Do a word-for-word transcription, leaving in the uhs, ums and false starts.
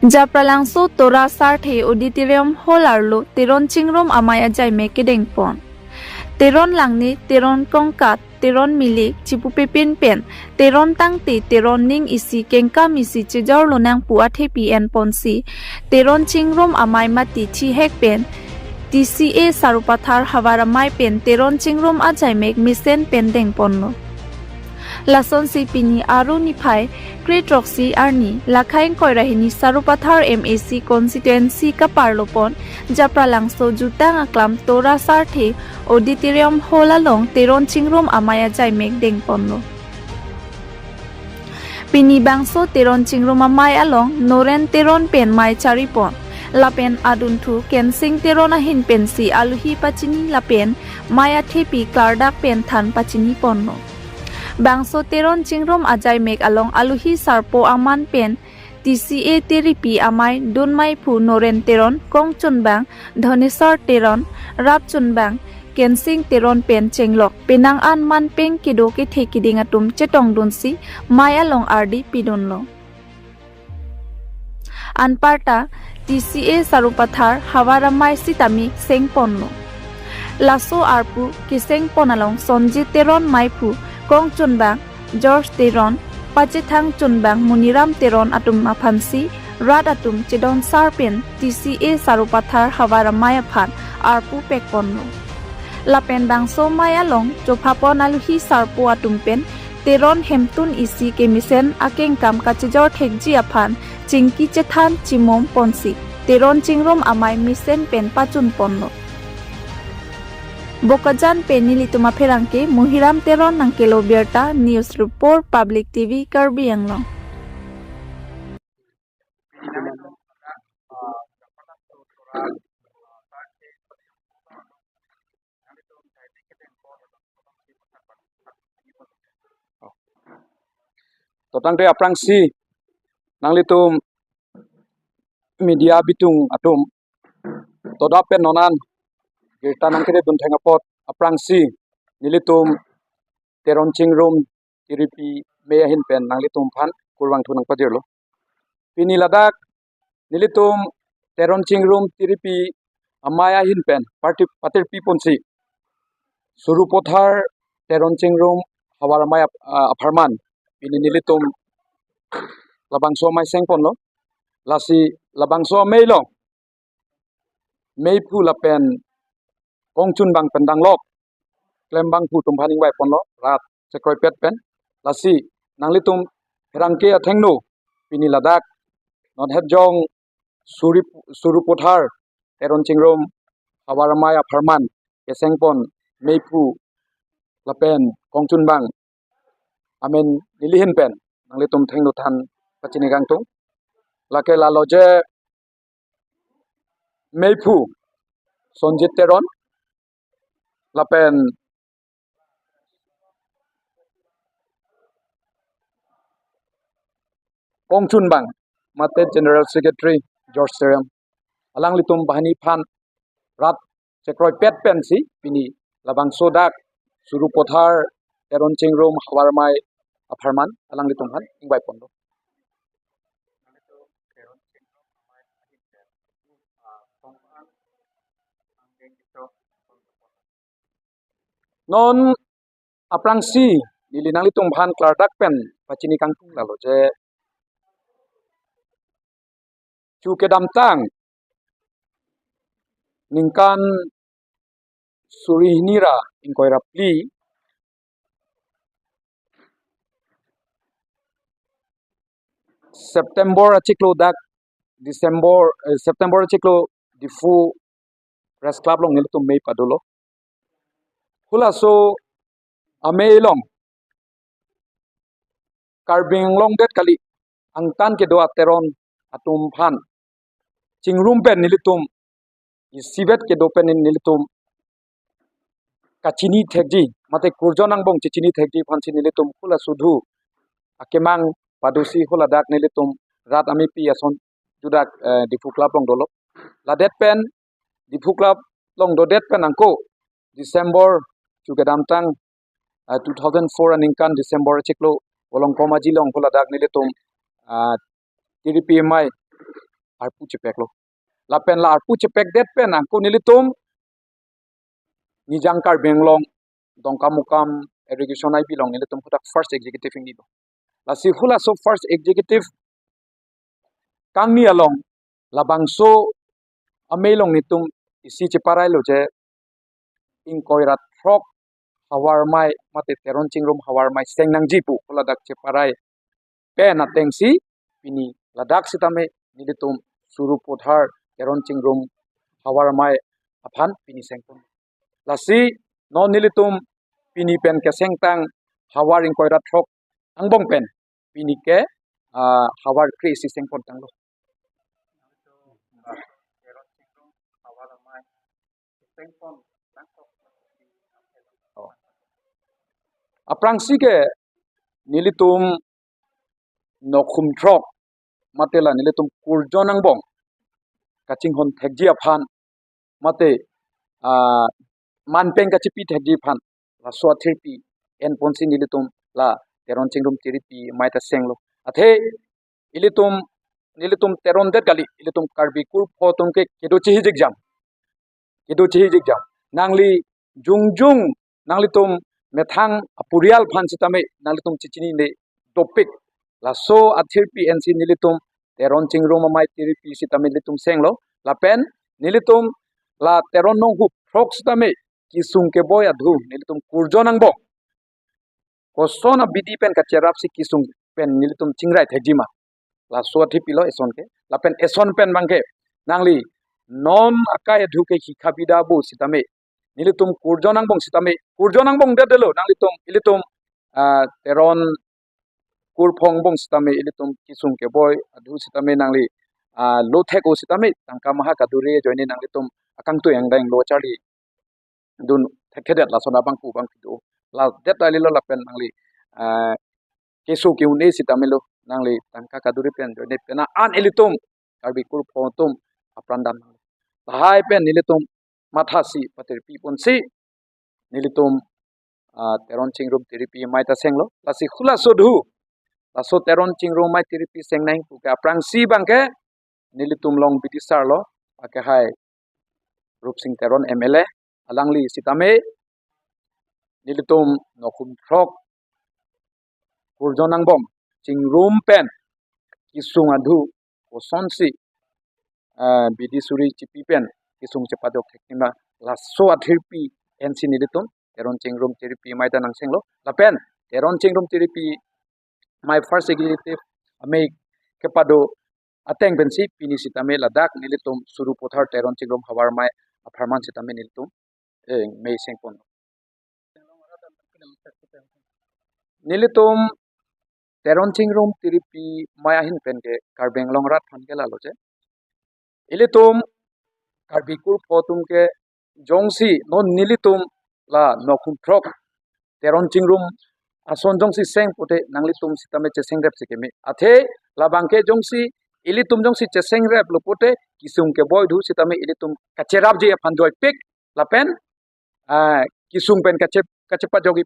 Japralangso Tora Sarthe Auditorium Hall arlo Teron Chingrum amei ajaimek kedengpon. Teron Langne, Teron Kongkat, Teron Milik chipupepin pen Teron Tangte, Teron Ning isi kengkam isi chejor lonang pu athepi enponsi Teron Chingrum amei mati thihek pen T C A Sarupathar havar amei pen Teron Chingrum ajaimek mesen pen dengponlo. Lasonsi pini Aru niphai kre throksi arni, lakhai ingkoi ra hini, Sarupathar M A C constituency kaparlopon Japralangso jutang aklam Tora Sarthe Auditorium Hall along Teron Chingrum amei ajaimek dengponlo. Pini bangso Teron Chingrum amei along Noren Teron pen mei charipon. Lapen adunthu Kensing Teron ahin pensi alohi pachini lapen mei athepi klardak pen than pachiniponlo. Bangso Teron Chingrum ajaimek along alohi sarpo aman pen T C A Tiripi amei, dun meiphu Noren Teron, kongchunbang Dhoneswar Teron, rapchunbang Kensing Teron pen chenglok penang an manpeng kedo kethe kiding atum chetongdunsi mei along ardi pidunlo. Anparta T C A Sarupathar havar amei sitame sengponlo. Laso arpu kesengpon along Sonjit Teron meiphu, kongchunbang George Teron, pachethang chunbang Muniram Teron atum aphansi rat atum chedonsar pen T C A Sarupathar havar amei aphan arpu pekponlo. Lapen bangso mei along chophapon alohi sarpo atum pen Teron hemtun isi kemesen akengkam kachejor thekji aphan chingki chethan chimom ponsi Teron Chingrum amei mesen pen pachunponlo. Bokajan pen nelitum apherangke Muhiram Teron nangkelo birta, news report, Public T V Karbi Anglong. To tangte aphrangsi nanglitum media bitung atum, to dak pen non an birta nangkedun theng apot aphrangsi nelitum Teron Chingrum Tiripi amei ahin pen nanglitum aphan kurvangthu nangpadirlo. Pini ladak nelitum Teron Chingrum Tiripi amei ahin pen parti patirpi ponsi Sarupathar Teron Chingrum havar amei ap-, ah, apharman pini nelitum labangso amei sengponlo. Lasi labangso amei along meiphu lapen kongchunbang pen danglok klembangphu atum aphan ingvaiponlo rat chekroipet pen. Lasi nanglitum pherangke athengno pini ladak non hetjong Suri-, Sarupathar Teron Chingrum havar amei apharman kesengpon meiphu lapen kongchunbang amen neli ahin pen nanglitum athengno than pachini kangtung. Lake lalo je meiphu Sonjit Teron lapen kongchunbang mate General Secretary George Teron, alanglitum banghini aphan rat chekroipet pensi pini labangso dak Sarupathar Teron Chingrum havar amei apharman alanglitum aphan ingvaiponlo. Non aphrangsi neli nanglitum aphan klardak pen pachini kangtung lalo je chu kedamtang ningkan suri hini ra ingkoi ra phli September achiklo dak December, eh, September achiklo Diphu Press Club along nelitum mei padolo. Halaso amei along Karbi Anglong det kali, angtan kedo a-Teron atum aphan chingrum pen nelitum isivet kedo pen nelitum kachini thekji mate kurjon angbong chechini thekji aphansi nelitum halaso dhu akemang padosi haladak nelitum rat amepi ason judak, eh, Diphu Club along dolo. Ladet pen Diphu Club along dodet pen angko December chu kedamtang, ah, two thousand four aningkan December achiklo Volongkom Aji along haladak nelitum, ah, Tiripi amei arpu chepeklo. Lapen la arpu chepekdet pen angko nelitum Nijang Karbi Anglong Dongkamukam Irrigation I B along nelitum hadak first executive ingni do. Lasi halaso first executive kangni along labangso amei along nelitum isi cheparailo je ingkoi ra throk havar amei mate Teron Chingrum havar amei seng nangji pu ko ladak cheparai pen atengsi pini ladak sitame nelitum Sarupathar Teron Chingrum havar amei aphan pini sengpon. Lasi non nelitum pini pen kesengtang havar ingkoi ra throk angbong pen pini ke, ah, havar kre-isi sengpon tanglo. Oh. Aphrangsi ke nelitum nokhum throk mate la nelitum kurjon angbong kachinghon thekji aphan mate, ah, manpeng kachipi thekji aphan laso athirpi enponsi nelitum la Teron Chingrum Tiripi amei ta senglo. Athe ilitum, nelitum Teron det kali, ilitum Karbi kurpho atum ke kedo chihijik jam. Kedo chihijik jam. Nangli jongjong, nanglitum methang apurial aphan sitame nanglitum chichinine dopik. Laso athirpi ensi nelitum Teron Chingrum amei tiripi sitame nelitum senglo. Lapen nelitum la Teron nonghum throk sitame kesung keboi adhu nelitum kurjon angbong koson abidi pen kacherapsi kesung pen nelitum chingrai thekji ma. Laso athirpi lo eson ke. Lapen eson pen abangke nangli non akai adhu ke hikha bida bo sitame nelitum kurjon angbong sitame, kurjon angbong det detlo, nanglitum, ilitum, ah, Teron kurpho angbong sitame ilitum kesung keboi adhu sitame nangli, ah, lo thek-o sitame tangka maha kaduri ajoine nanglitum akangtui angdeng lo charli dun thekthedet lason abangphu abangphi do. La det alilo lapen nangli, ah, keso ke-un-e sitame lo nangli tangka kaduri pen ajoine pena an ilitum Karbi kurpho atum apran dam. Lahai pen nelitum mathasi patirpi ponsi nelitum, ah, Teron Chingrum Tiripi amei ta senglo. Lasi halaso adhu, laso Teron Chingrum amei tiripi seng nangji pu ke aphrangsi abangke nelitum along bidisar lo, akehai Rupsing Teron M L A, alangli sitame nelitum nokhum throk kurjon angbong chingrum pen kesung adhu kosonsi, eh, bidi suri chipi pen kesung chepadok thekji ma, laso athirpi ensi nelitum Teron Chingrum Tiripi amei ta nangsenglo. Lapen Teron Chingrum Tiripi amei first executive amei kepado ateng pensi pini sitame ladak nelitum Sarupathar Teron Chingrum havar amei apharman sitame nelitum, eh, mei sengpon. Nelitum Teron Chingrum Tiripi amei ahin pen ke Karbi Anglong arat aphan ke lalo je, ilitum Karbi kurpho atum ke jongsi non nelitum la nokhum throk Teron Chingrum ason jongsi seng pute nanglitum sitame chesengrep si keme. Athe labangke jongsi ilitum jongsi chesengreplo pute kesung keboi adhu sitame ilitum kacherapji aphan joipik lapen, ah, kesung pen kache-, kachepadokji